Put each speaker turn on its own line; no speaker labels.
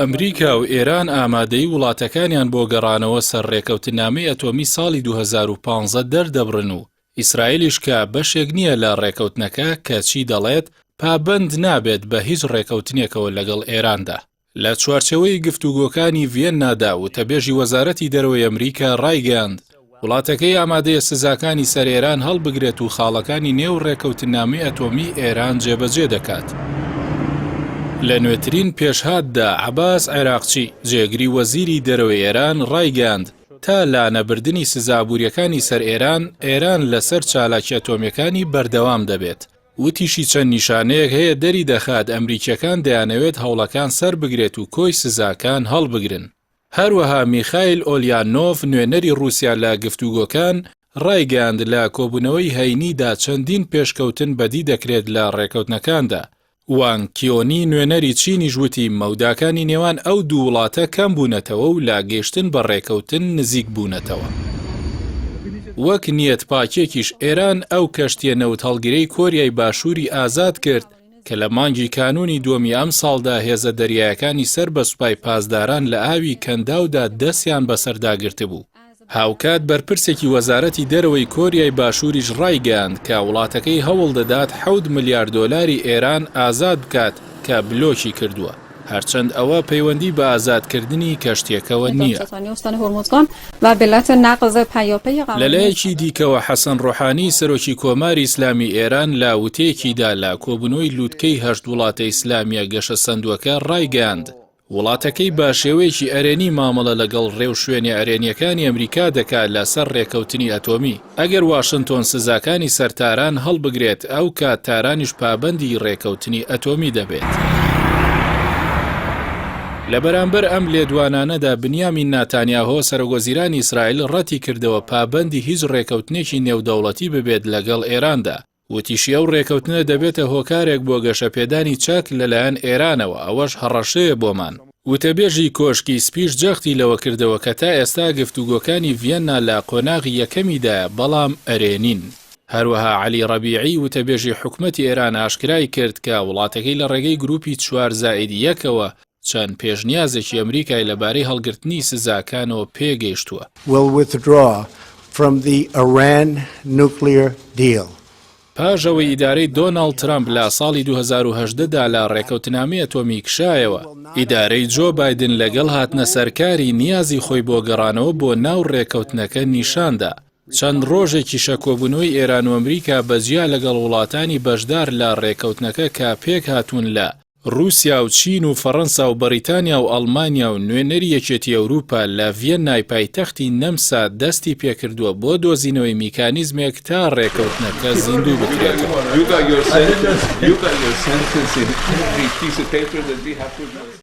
ئەمریکا و ئێران ئامادەیی وڵاتەکانیان بۆ گەڕانەوە سەر ڕێکەوتننامەی ئەتۆمی ساڵی 2015 دەردەبڕن و ئیسرائیلیش کە بەشێک نییە لە ڕێکەوتنەکە کەچی دەڵێت پابەند نابێت بە هیچ ڕێکەوتنێکەوە لەگەڵ ئێراندا. لە چوارچێوەی گفتوگۆکانی ڤیەننادا وتەبێژی وەزارەتی دەرەوەی ئەمریکا ڕایگەیاند، وڵاتەکەی ئامادەیە سزاکانی سەر ئێران هەڵبگرێت و خاڵەکانی نێو ڕێکەوتننامەی ئەتۆمی ئێران جێبەجێ دەکات. لە نوێترین پێشهاتدا عەباس عێراقچی، جێگری وەزیری دەرەوەی ئێران ڕایگەیاند، تا لانەبردنی سزا ئابوورییەکانی سەر ئێران، ئێران لەسەر چالاکیە ئەتۆمییەکانی بەردەوام دەبێت. وتیشی چەند نیشانەیەک هەیە دەری دەخات ئەمریکییەکان دەیانەوێت هەوڵەکان سەربگرێت و کۆی سزاکان هەڵبگرن. هەروەها میخایل ئۆلیانۆڤ نوێنەری ڕووسیا لە گفتوگۆکان ڕایگەیاند لە کۆبوونەوەی هەینیدا چەندین پێشکەوتن بەدی دەکرێت لە ڕێکەوتنەکاندا. وانگ کیۆنی نوێنەری چینیش وتی مەوداکانی نێوان ئەو دوو وڵاتە کەم بوونەتەوە و لە گەیشتن بە ڕێکەوتن نزیک بوونەتەوە. وەک نیەت پاکێکیش ئێران ئەو کەشتیە نەوتهەڵگرەی کۆریای باشووری ئازاد کرد کە لە مانگی کانوونی دووەمی ئەمساڵدا هێزە دەریایەکانی سەر بە سوپای پاسداران لە ئاوی کەنداودا دەستیان بەسەردا گرتبوو. هاوکات بەرپرسێکی وەزارەتی دەرەوەی کۆریای باشووریش ڕایگەیاند کە وڵاتەکەی هەوڵدەدات حەوت ملیار دۆلاری ئێران ئازاد بکات کە بلۆکی کردووە، هەرچەند ئەوە پەیوەندی بە ئازادکردنی کەشتییەکەوە نییە. لەلایەکی دیکەوە حەسەن ڕۆحانی سەرۆکی کۆماری ئیسلامی ئێران لە وتەیەکیدا لە کۆبوونەوەی لوتکەی هەشت وڵاتە ئیسلامییە گەشەسەندووەکە ڕایگەیاند، وڵاتەکەی بە شێوەیەکی ئەرێنی مامەڵە لەگەڵ ڕێوشوێنە ئەرێنییەکانی ئەمریکا دەکات لەسەر ڕێکەوتنی ئەتۆمی، ئەگەر واشنتۆن سزاکانی سەر تاران هەڵبگرێت ئەوکات تارانیش پابەندی ڕێکەوتنی ئەتۆمی دەبێت. لە بەرامبەر ئەم لێدوانانەدا بنیامین ناتانیاهۆ سەرۆکوەزیرانی ئیسرائیل ڕەتیکردەوە پابەندی هیچ ڕێکەوتنێکی نێودەوڵەتی ببێت لەگەڵ ئێراندا، وتیشی ئەو رێکەوتنە دەبێتە هۆکارێک بۆ گەشەپێدانی چەک لەلایەن ئێرانەوە، ئەوەش هەڕەشەیە بۆمان. وتەبێژی کۆشکی سپیش جەختی لەوە کردەوە کە تا ئێستا گفتوگۆکانی ڤیەننا لە قۆناغی یەکەمیدایە، بەڵام ئەرێنین. هەروەها عەلی رەبیعی وتەبێژی حکومەتی ئێران ئاشکرای کرد کە وڵاتەکەی لە ڕێگەی گروپی چوار زائید یەکەوە چەند پێشنیازێکی ئەمریکای لەبارەی هەڵگرتنی سزاکانەوە پێگەیشتووە.
will withdraw from the Iran nuclear deal.
پاش ئەوەی ئیدارەی دۆناڵد ترەمپ لە ساڵی 2018 دا لە ڕێکەوتنامەی ئەتۆمی کشایەوە، ئیدارەی جۆ بایدن لەگەڵ هاتنە سەرکاری نیازی خۆی بۆ گەڕانەوە بۆ ناو ڕێکەوتنەکە نیشاندا. چەند ڕۆژێکیشە کۆبوونەوەی ئێران و ئەمریکا بە جیا لەگەڵ وڵاتانی بەشدار لە ڕێکەوتنەکە کە پێکهاتوون لە، ڕووسیا و چین و فەڕەنسا و بەڕیتانیا و ئەڵمانیا و نوێنەری یەکێتی ئەوروپا لە ڤیەننای پایتەختی نەمسا دەستی پێکردووە بۆ دۆزینەوەی میکانیزمێک تا ڕێکەوتنەکە زیندوو بکرێتەوە.